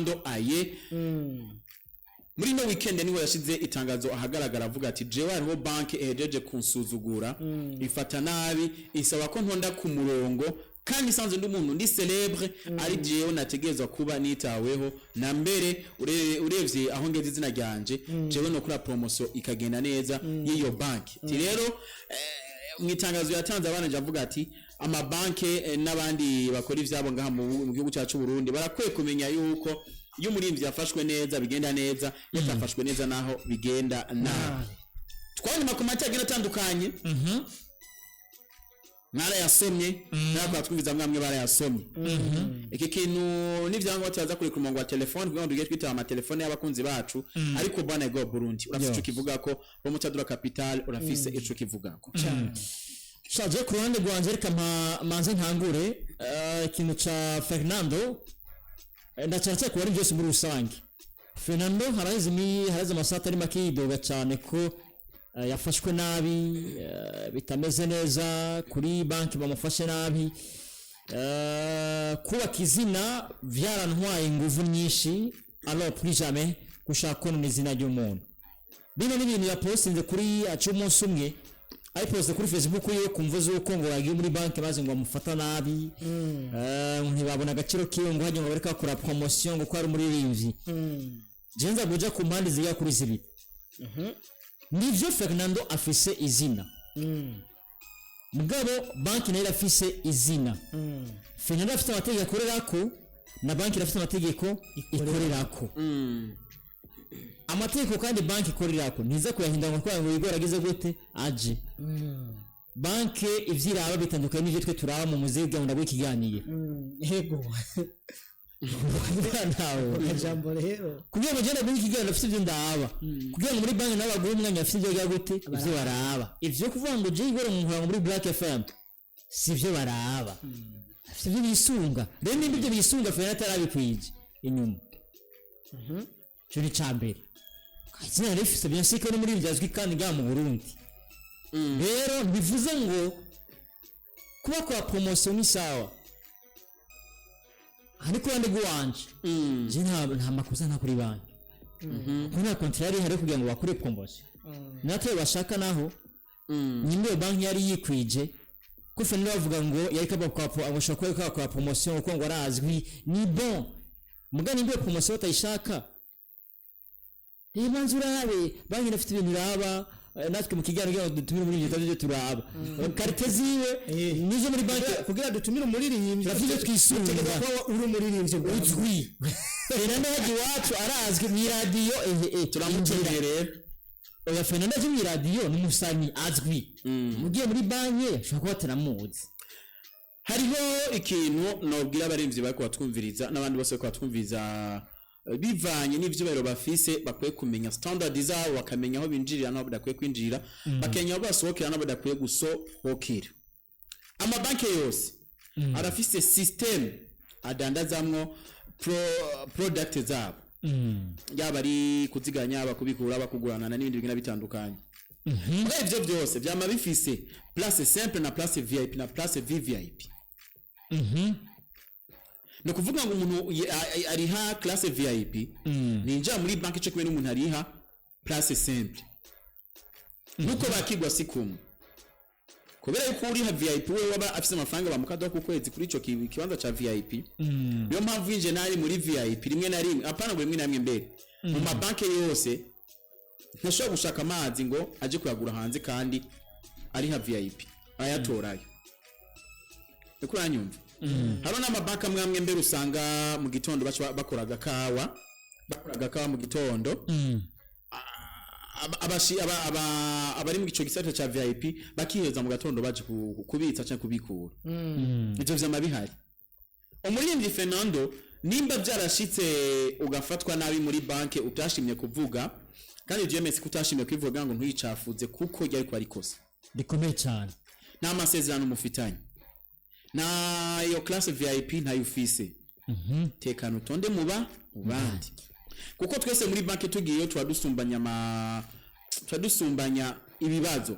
Fernando Aye muri ino weekend niho yashize itangazo ahagaragara, avuga ati: "Jewe hariho banki ehejeje kunsuzugura, ifata nabi, isaba ko ntonda ku murongo kandi isanzwe ndi umuntu ndi célèbre, ari jewe nategerezwa kuba nitaweho na mbere. Urebye aho ngeze, izina ryanje, jewe no kuri promotion ikagenda neza y'iyo banki." Ati rero mu itangazo yatanze abana avuga ati amabanke n'abandi bakora ivyabo ngaha mu gihugu cyacu Burundi barakwiye kumenya yuko iyo umuririmbyi yafashwe neza bigenda neza, iyo atafashwe neza naho bigenda nabi. Twabonye ama commentaires agenda atandukanye, mwarayasomye, natwe twumviza mwamwe barayasomye. Iki kintu n'ivyangombwa turaza kuri ku murongo wa telefone kugira ngo tujye twitaba amatelefone y'abakunzi bacu. Ariko bwana Ego Burundi, urafise ico kivuga ko Promoter de la Capitale, urafise ico kivugako? Shaje ku ruhande rwanje, reka manze ntangure ikintu ca Fernando. Ndacyane kuba ari byose muri rusange. Fernando haraheze amasaha atari make yidoga cyane ko yafashwe nabi, bitameze neza kuri banki, bamufashe nabi. Kubaka izina byarantwaye ingufu nyinshi, alors plus jamais gushaka konona izina ry'umuntu. Bino ni ibintu yapostinze kuri aciye umunsi umwe ayiposte kuri Facebook ye ku mvo z'uko ngo yagiye muri banki maze ngo bamufata nabi, ntibabona agaciro kiwe, ngo hajya ngo bareke bakora promotion ngo ko ari umuririmbyi. Je nza kuja ku mpande zigera kuri zibiri. Nivyo, Fernando afise izina, mugabo banki nayo irafise izina. Fernando afite amategeko akorerako na banki irafite amategeko ikorerako. Amategeko kandi banki ikorerako ntiza kuyahindura ngo kubera ngo yigora agize gute aje. Banki ivyo iraba bitandukanye n'ivyo twe turaba mu muzi gahunda bw'ikiganiro. Yego. Nawe ijambo rero kugira ngo ngende muri ikiganiro afite ibyo ndaba, kugira ngo muri banki nabo baguhe umwanya afite ibyo gute, ibyo baraba. Ivyo kuvuga ngo je igore mu nkurango muri Black FM si ibyo baraba, afite ibyo bisunga. Rero nimba ibyo bisunga Fernando atarabikwije inyuma, ico ni icambere. Izina rifise, bien sûr ko ni muri azwi kandi ngaha mu Burundi. Rero bivuze ngo kuba kwa promotion ni sawa. Aha ni ku ruhande rw'iwanje, je nta makosa nta kuri banki, kuko nta contrat yari ihari kugira ngo bakore promotion. Natwe bashaka naho nyine iyo banki yari yikwije ko Fernando bavuga ngo yari kaba kwa ngo ashobora kuba yakora promotion kuko ngo arazwi, ni bon. Muga nimba iyo promotion batayishaka, reba nzu urabe banki irafite ibintu iraba. Natwe mu kiganiro kugira ngo dutumire muri ibyo byo turaba qualité ziwe nizo muri banki. Kugira dutumire umuririmbyi, Turafite ibyo twisunga. utegereza kuba uri umuririmbyi bwa mbere. Uzwi. Fernando hajya iwacu arazwi mu iradiyo, ehe Turamutumiye rero. Oya, Fernando aje mu iradiyo ni umusani azwi, mugiye muri banki ashobora kuba batanamuzi. Hariho ikintu nobwira abaremvyi bariko batwumviriza n'abandi bose bariko batwumviriza, bivanye n'ivyubahiro bafise, bakwiye kumenya standard zabo, bakamenya aho binjirira n'aho badakwiye kwinjirira, bakamenya aho basohokera n'aho badakwiye gusohokera. Amabanki yose arafise system adandazamwo product zabo, yaba ari kuziganya, yaba kubikura, yaba kuguranana n'ibindi bigenda bitandukanye. Muri ivyo byose vyama bifise place simple na place VIP na place VVIP. Ni ukuvuga ngo umuntu ariha classe VIP ninjira muri banki cyo kumwe n'umuntu ariha place simple, nuko bakigwa si kumwe, kubera yuko uriha VIP we waba afise amafaranga bamukaduha ku kwezi kuri ico kibanza ca VIP. Niyo mpamvu winjiye nari muri VIP rimwe na rimwe, apana ngo rimwe na rimwe, mbere mu mabanki yose ntashobora gushaka amazi ngo aje kuyagura hanze kandi ariha VIP ayatorayo. Niko uranyumva? Hariho n'amabanki amwe amwe mbere usanga mu gitondo baca bakora agakawa mu gitondo. Abari mu gico gisata ca VIP bakiheza mu gatondo baje kubitsa canke kubikura. Ivyo vyama bihari. Umuririmbyi Fernando, nimba byarashitse ugafatwa nabi muri banke utashimye kuvuga, kandi vyemetse ko utashimye kubivuga ngo ntuyicafuze, kuko ryari ko arikosa rikomeye cyane. Nta masezerano mufitanye na iyo classe VIP, ntayo ufise. Tekana, utonde muba mu bandi, kuko twese muri banki tugiyeyo tuba dusumbanya ibibazo.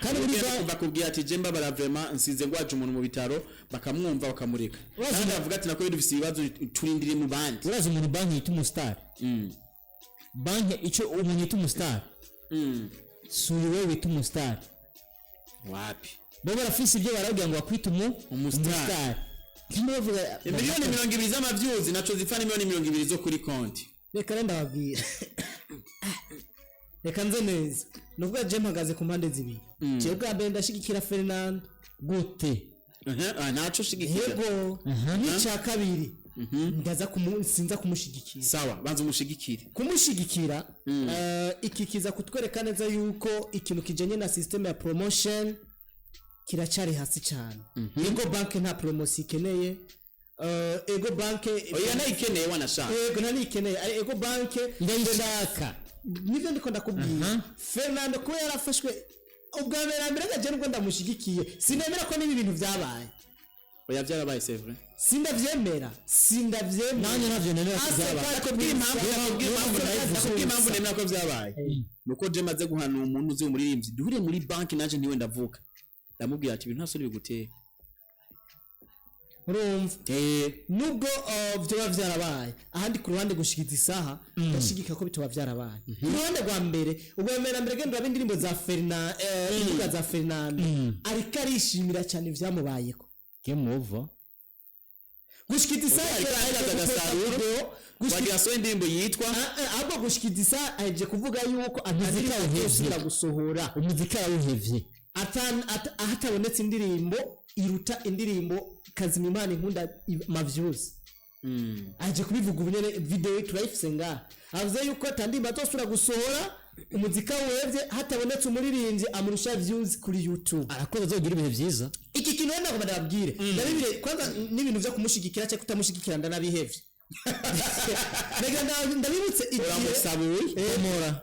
Kandi muri Ugenda bakubwira ati je mbabara vraiment, nsize ngwaje umuntu mu bitaro, bakamwumva bakamureka. Kandi avuga ati nako dufise ibibazo, turindiriye mu bandi. Urazi umuntu banki yita umusitari? Banki icyo umuntu yita umusitari, si uyu wewe wita umusitari. Wapi. Bo barafise ibyo barabwira ngo bakwita umu Umustar. umusitari. Kimwe bavuga 20 miliyoni z'ama views naco zipfa n'20 miliyoni zo kuri konti. Reka rero ndababwira, reka nze neza. Ni ukuvuga je mpagaze ku mpande zibiri. Jewe bwa mbere ndashigikira Fernando. Gute? Naco shigikira. Yego, n'icya kabiri ndaza sinza kumushigikira. Sawa, banza umushigikire. Kumushigikira, iki kiza kutwereka neza yuko ikintu kijanye na system ya promotion kiracari hasi cyane. Ego Bank nta promotion ikeneye. Ego Bank Oya, nayikeneye wanashaka. Ego, ntanikeneye. Ego Bank Ndayishaka. Nivyo ndiko ndakubwira. Fernando kuba yarafashwe ubwa mbere na mbere, gaje nubwo ndamushigikiye, sinemera ko n'ibi bintu byabaye. Oya, byarabaye, c'est vrai. Sindavyemera, sindavyemera. Nanjye navyo nemera ko byabaye. Ndakubwira impamvu, ndakubwira impamvu, ndakubwira impamvu nemera ko byabaye. Nuko je maze guhanura umuntu uzi umuririmbyi duhure muri banki, naje ntiwe ndavuka, ndamubwira ati ibintu nta soni biguteye. Urumva, nubwo vyoba vyarabaye ahandi ku ruhande, gushikiza isaha ndashigika ko bitoba vyarabaye. Ku ruhande rwa mbere, ubwa mbere na mbere, genda urabe indirimbo za Fernando, imbuga za Fernando, ariko arishimira cyane ivyamubayeko. Game over. Gushikiza isaha Ariko ahejeje agaragaza guposta agasaruro. video, Wagira asohoye indirimbo yitwa ahubwo gushikiza isaha ahejeje kuvuga yuko Umuziki awuhevye. atazosubira gusohora Umuziki arawuhevye. Hatabonetse indirimbo iruta indirimbo Kazima Imana Inkunda ma views. Aje kubivuga ubu nyene, video turayifise ngaha. Avuze yuko atandimba azosubira gusohora, umuzika wevye, hatabonetse umuririmbyi amurusha views kuri YouTube. Arakoze, azogira ibihe byiza. Iki kintu wenda ngo ndababwire, ndabibire kwanza n'ibintu vyo kumushigikira cyangwa kutamushigikira, ndanabihevye. Nagira ndabibutse igihe Uramusabuye.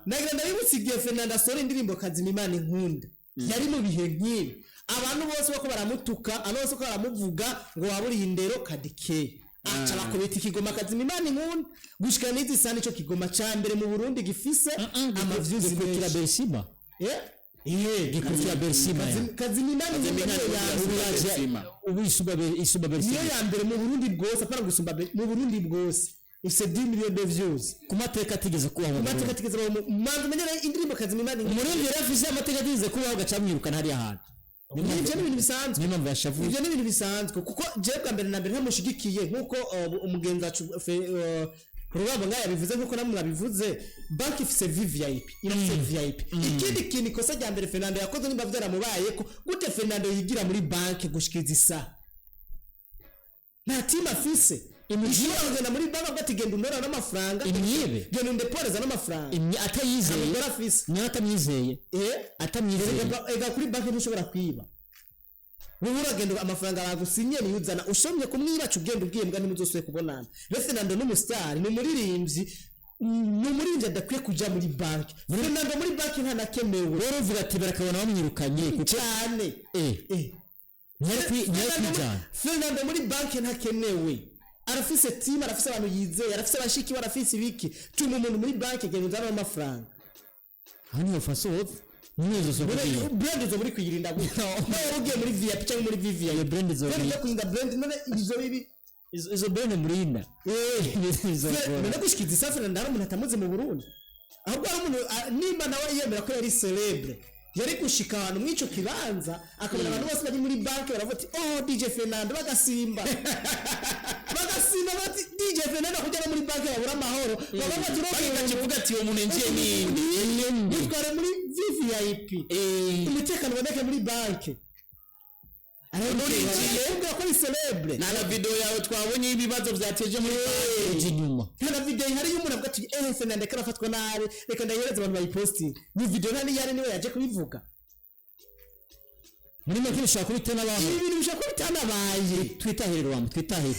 Nagira ndabibutse igihe Fernando asohora indirimbo Kazima Imana Inkunda, yari mu bihe nk'ibi, abantu bose bako baramutuka, abantu bose bako baramuvuga ngo waburiye indero kadikeye, aca bakubita ikigoma Kazima Imana Inkunda, gushika n'izi sana ico kigoma ca mbere mu Burundi gifise ama views Gikurikira menshi. Bersima. Gikurikira Bersima ya. Kazima Imana Inkunda niyo ya Ubu mbere. yaje Bersima. ubu isumba Bersima. Niyo ya mbere mu Burundi bwose, apana gusumba mu Burundi bwose ifise 10 millions de views. Ku mateka atigeze kubaho mu Amateka Burundi. atigeze abaho manzi menyere indirimbo Kazima Imana Inkunda. Umuririmbyi yari afise amateka atigeze kubaho, agaca amwirukana hariya hantu. Ibyo ni ibintu bisanzwe. Niyo mpamvu yashavuye. Ibyo ni ibintu bisanzwe, kuko jewe bwa mbere na mbere ntamushigikiye nk'uko umugenzi wacu Rugamba ngaho yabivuze, nk'uko namwe mwabivuze. Banki ifise VVIP, irafise VIP. Ikindi kintu, ikosa rya mbere Fernando yakoze, nimba byaramubaye ko gute Fernando yigira muri banki gushikiza isaha nta timu afise ishobora kugenda muri banki avuga ati genda unora n'amafaranga, Imyibe. genda undeporeza n'amafaranga. Atayizeye. Umugore afise. Niyo atamwizeye. Atamwizeye. Ega kuri banki ntushobora kwiba. Wowe uragenda, amafaranga bagusinyiye niyo uzana. Ushomye kumwiba, ca ugenda ubwiye mbwa ntimuzosubire kubonana. Rero Fernando n'umusitari, ni umuririmbyi, ni umuririmbyi adakwiye kuja muri banki. Fernando muri banki ntanakemewe. Rero uvuga ati barakabona bamwirukanye kuko Cyane. Ntiyari kwijana. Fernando muri banki ntakenewe. Arafise team, arafise abantu yizeye, arafise abashiki we, arafise ibiki. Tuma umuntu muri banki, genda uzane amafaranga. Aho niho faso nizo zo kugira. Brand uzo muri kuyirinda gute? Nawe ugiye muri VIP cyangwa muri VVIP. Iyo brand izo Brand yo kurinda brand, none ivyo bibi. Izo brand murinda izo. None gushikiza isafi na hari umuntu atamuzi mu Burundi? Ahubwo hari umuntu, nimba nawe yemera ko yari celebre, yari gushika ahantu mw'ico kibanza akabona abantu bose bari muri banki baravuga ati oh, DJ Fernando, bagasimba bagasimba bati DJ Fernando, kujya no muri banki babura amahoro, baba bati Banki ati uwo muntu yinjiye ni bitware muri VVIP, umutekano uboneke muri banki. Arabwira ko ari celebre. Nta na video yawe twabonye y'ibibazo byateje muri banki. Uje inyuma. Nta na video ihari y'umuntu avuga ati Fernando arafatwa nabi, reka ndayihereza abantu bayipostinge. Ni video nta niyari, niwe yaje kubivuga. Muri make bishobora kuba bitanabaho. Ibi bintu bishobora kuba bitanabaye. Twitahire rwanda, twitahire,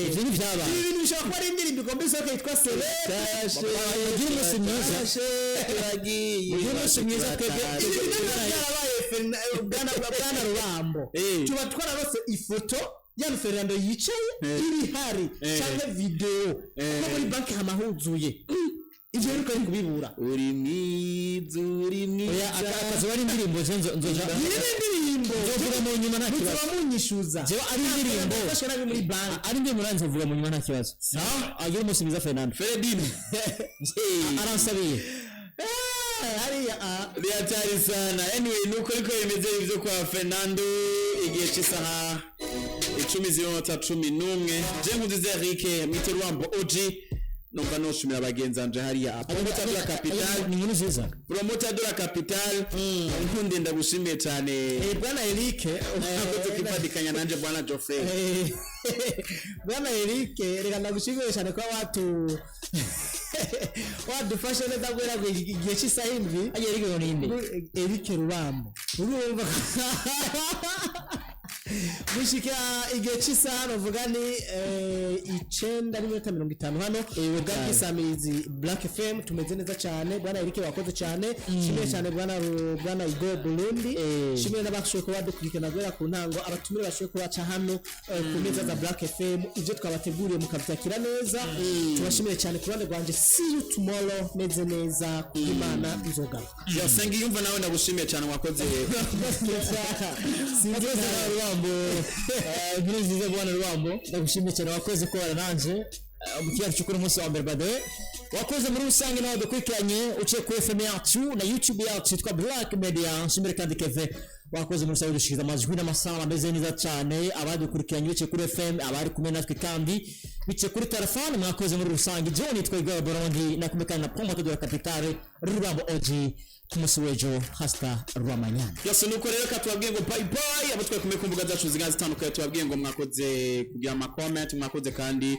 ivyo ntibyabaye. Ibi bintu bishobora kuba ari indirimbo igomba isohoka yitwa celebre. Mugire umunsi mwiza, mugire umunsi mwiza twebwe. Ibi bintu biba byarabaye, bwana Rubambo, tuba twararose ifoto ya Fernando yicaye iri hari, cyangwa video, kuko muri banki hama huzuye. Ivyo rero ari kubibura. Uri mwiza, uri Oya, mwiza. Akazoba ari indirimbo je nzoja Iyi ni indirimbo. Nzovuga mu nyuma, nta kibazo. Muzoba munyishuza. Jewe ari indirimbo. Nafashwe nabi muri banki. Ari indirimbo nanjye nzovuga mu nyuma, nta kibazo. Agira umunsi mwiza, Fernando. Feredini. Aransabiye. Hariya ah. Bihatari sana. Anyway, nuko ariko bimeze ivyo kwa Fernando. Igihe c'isaha 10:11, je Nkunziza Eric mwite Rwambo OG, numva noshimira bagenzi banje hariya, promoter de la capitale. Ni inkuru nziza. Promoter de la capitale, nkunde ndagushimiye cyane. Bwana Eric, Urakoze kwifadikanya nanje, bwana Geoffrey. Bwana Eric, reka ndagushimire cyane kuba wadufashe neza guhera ku igihe cy'isaha 7. Agiye Eric ngo ninde? Eric Rubambo, urumva, gushika igihe cy'isaha bavuga ni 9:50 hano bwa Kisamirizi Black FM. Tumeze neza cyane. Bwana Eric, wakoze cyane. Shimiye cyane bwana Igo Burundi. Shimiye n'abashoboye kuba dukurikirana guhera ku ntango, abatumire bashoboye kubaca hano ku meza za Black FM, ibyo twabateguriye mukabyakira neza. Tubashimiye cyane. Ku ruhande rwanjye, see you tomorrow, meze neza ku Imana nzogaruka. Yasenga yumva nawe, ndagushimiye cyane, wakoze. Wakoze nawe, Rubambo. Inkuru nziza, bwana Rubambo, ndagushimiye cyane, wakoze kubana nanje mu kiganiro cy'ukuri umunsi wa mbere. By the way, wakoze muri rusange nawe dukurikiranye uciye kuri FM yacu na YouTube yacu yitwa Black Media. Nshimire kandi Keve, wakoze muri rusange dushikiriza amajwi n'amasaha ameze neza cyane. Abadukurikiranye bicaye kuri FM, abari kumwe natwe kandi bicaye kuri telefone, mwakoze muri rusange. John nitwa Igor Burundi, nakumwe kandi na promoteur de la capitale Rubambo OG. Ku munsi w'ejo, hasta Rwamanyana. Yose, nuko rero ka tubabwiye ngo bye bye. Abo twari kumwe ku mbuga zacu zigiye zitandukanye, tubabwiye ngo mwakoze kugira ama comment, mwakoze kandi.